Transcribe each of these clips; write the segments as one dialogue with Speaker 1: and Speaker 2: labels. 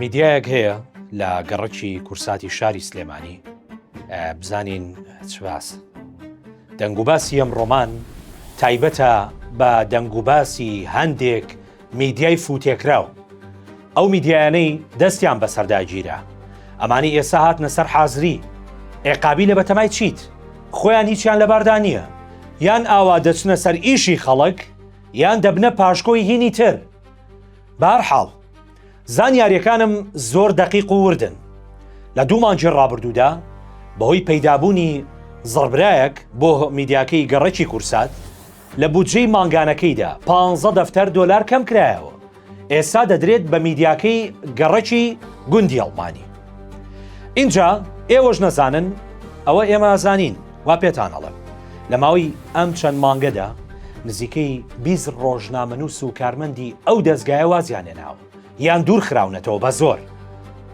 Speaker 1: میدیایەک هەیە لە گەڕەکی کورساتی شاری سلێمانی بزانین چ باس دەنگوباسی ئەم ڕۆمان تایبەتە بە دەنگوباسی هەندێک میدیای فوتێکراو ئەو میدیایانەی دەستیان بەسەردا گیرا ئەمانی ئێستا هاتنە سەر حازری ئێقابی لە بەتەمای چیت خۆیان هیچیان لەباردا نییە یان ئاوا دەچنە سەر ئیشی خەڵک یان دەبنە پاشکۆی هینی تر بەهەرحاڵ زانیاریەکانم زۆر دەقیق و وردن. لە دوو مانگی ڕابردوودا بەهۆی پەیدابوونی زڕبرایەک بۆ میدیاکەی گەڕەکی کورسات لە بودجەی مانگانەکەیدا 15 دەفتەر دۆلار کەم کرایەوە ئێستا دەدرێت بە میدیاکەی گەڕەکی گوندی ئەڵمانی. ئینجا ئێوەش نەزانن ئەوە ئێمە زانین وا پێتان ئەڵێم لە ماوەی ئەم چەند مانگەدا نزیکەی 20 ڕۆژنامەنووس و کارمەندی ئەو دەزگایە وازیان هێناوە یان دوور خراونەتەوە بە زۆر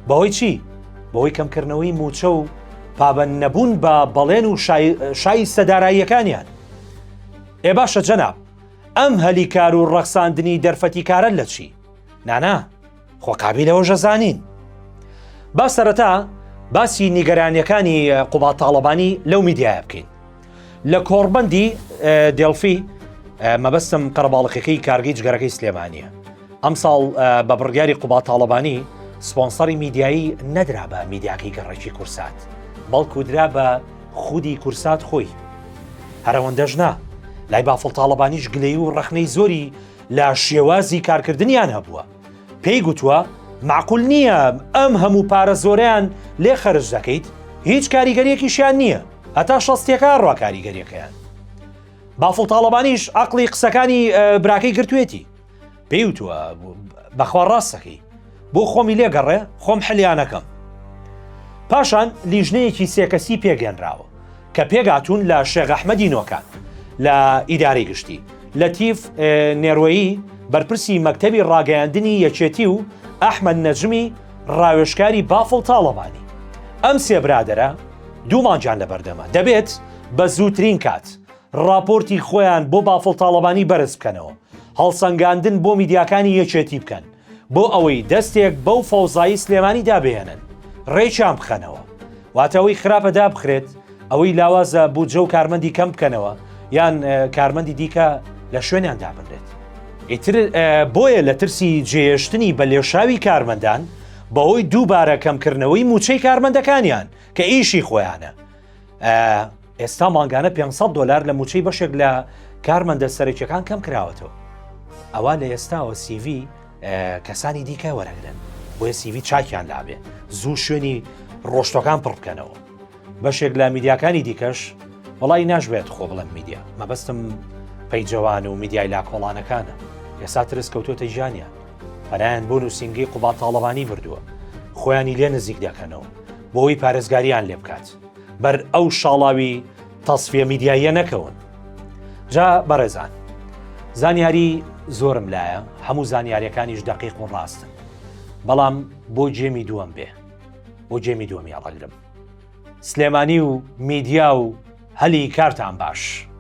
Speaker 1: بەهۆی چی؟ بەهۆی کەمکردنەوەی موچە و پابەند نەبوون بە بەڵێن و شایستە داراییەکانیان. ئێ باشە جەناب ئەم هەلی کار و ڕەخساندنی دەرفەتی کارە لە چی؟ نانا خۆ قابیل ئەوەش ئەزانین. با سەرەتا باسی نیگەرانیەکانی قوباد تاڵەبانی لەو میدیایە بکەین. لە کۆڕبەندی دێلفی مەبەستم قەرەباڵخەکەی کارگەی جگەرەکەی سلێمانیە. ئەمساڵ بە بڕیاری قوباد تاڵەبانی سپۆنسەری میدیایی نەدرا بە میدیاکەی گەڕەکی کورسات بەڵکو درا بە خودی کورسات خۆی. هەرەوەندەش نا لای بافڵ تاڵەبانیش گلەیی و ڕەخنەی زۆری لە شێوازی کارکردنیان هەبووە پێی گوتووە معقول نییە ئەم هەموو پارە زۆرەیان لێ خەرج دەکەیت هیچ کاریگەریەکیشیان نییە هەتا شەستیەکە ڕوا کاریگەریەکەیان بافڵ تاڵەبانیش عقلی قسەکانی براکەی گرتوێتی پێی وتووە بەخوا ڕاستەکەی بۆ خۆمی لێگەڕێ خۆم حلیانەکەم پاشان لیژنەیەکی سێکەسی پێگەنراوە کە پێگاتوون لە شێخ ئەحمەدی نۆکان لە ئیدارەی گشتی، لەتیف نێروەیی بەرپرسی مەکتەبی ڕاگەیاندنی یەکێتی و ئەحمەد نەجمی ڕاوێژکاری بافڵ تاڵەبانی. ئەم سێ برادەرە دوو مانگیان لەبەردەمە دەبێت بە زووترین کات ڕاپۆرتی خۆیان بۆ بافڵ تاڵەبانی بەرز بکەنەوە، هەڵسەنگاندن بۆ میدیاکانی یەکێتی بکەن. بۆ ئەوەی دەستێک بەو فەوزایی سلێمانی دابهێنن ڕێکیان بخەنەوە واتە ئەوەی خراپە دابخرێت ئەوەی لاوازە بودجە و کارمەندی کەم بکەنەوە یان کارمەندی دیکە لە شوێنیان دابنرێت ئیتر بۆیە لە ترسی جێهێشتنی بە لێشاوی کارمەندان بەهۆی دووبارە کەمکردنەوەی موچەی کارمەندەکانیان کە ئیشی خۆیانە ئێستا مانگانە 500 دلار لە موچەی بەشێک لە کارمەندە سەرەکیەکان کەم کراوەتەوە ئەوە لە ئێستاوە سیڤی کەسانی دیکە وەرەگرن بۆیە سیڤی چاکیان لابێ زوو شوێنی ڕۆشتەکان پڕ بکەنەوە بەشێک لە میدیاکانی دیکەش وڵی ناشبێت خۆ بڵێم میدیا مەبەستم پەیجەوان و میدیای لاکۆڵانەکانە ئێستا ترس کەوتۆتە ژیانیان پەنایان بۆ نووسینگەی قوباد تاڵەبانی بردووە خۆیانی لێ نزیک دەکەنەوە بۆی پارێزگاریان لێ بکات بەر ئەو شاڵاوی تەسفیە میدیاییە نەکەون. جا بەڕێزان زانیاری زۆرم لایە هەموو زانیاریەکانیش دەقیق و ڕاستن بەڵام بۆ جێمی دووەم بێ بۆ جێمی دووەمی هەڵەگرم سلێمانی و میدیا و هەلی کارتان باش.